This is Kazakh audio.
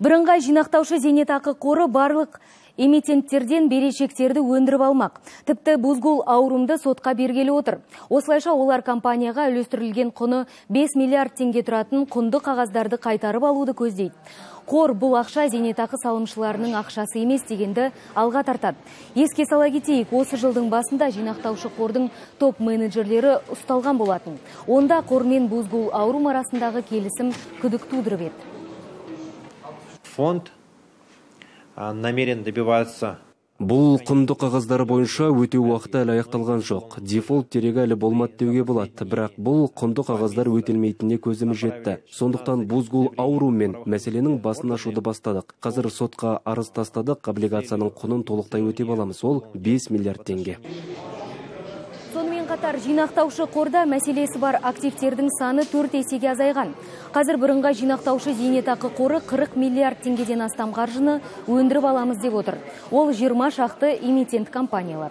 Бірыңғай жинақтаушы зейнетақы қоры барлық эмитенттерден берешектерді өндіріп алмақ. Тіпті Бузгул Аурумды сотқа бергелі отыр. Осылайша олар компанияға үлестірілген құны 5 миллиард теңге тұратын құнды қағаздарды қайтарып алуды көздейді. Қор бұл ақша зейнетақы салымшыларының ақшасы емес дегенді алға тартады. Еске сала кетейік, осы жылдың басында жинақтаушы қордың топ менеджерлері ұсталған болатын. Онда қор мен Бузгул Аурум арасындағы келісім күдік тудырып еді. Фонд намерен добиваться. Бұл құнды қағаздар бойынша өтеу уақыты әлі аяқталған жоқ. Дефолт дерегі әлі болмады деуге болады. Бірақ бұл құнды қағаздар өтелмейтініне көзіміз жетті. Сондықтан Бузгул Ауруммен мәселенің басын ашуды бастадық. Қазір сотқа арыз тастадық, облигацияның құнын толықтай өтеп аламыз. Ол 5 миллиард теңге. Сонымен қатар жинақтаушы қорда мәселесі бар активтердің саны 4 есеге азайған. Қазір бірыңғай жинақтаушы зейнетақы қоры 40 миллиард теңгеден астам қаржыны өндіріп аламыз деп отыр. Ол 20 шақты эмитент компаниялар.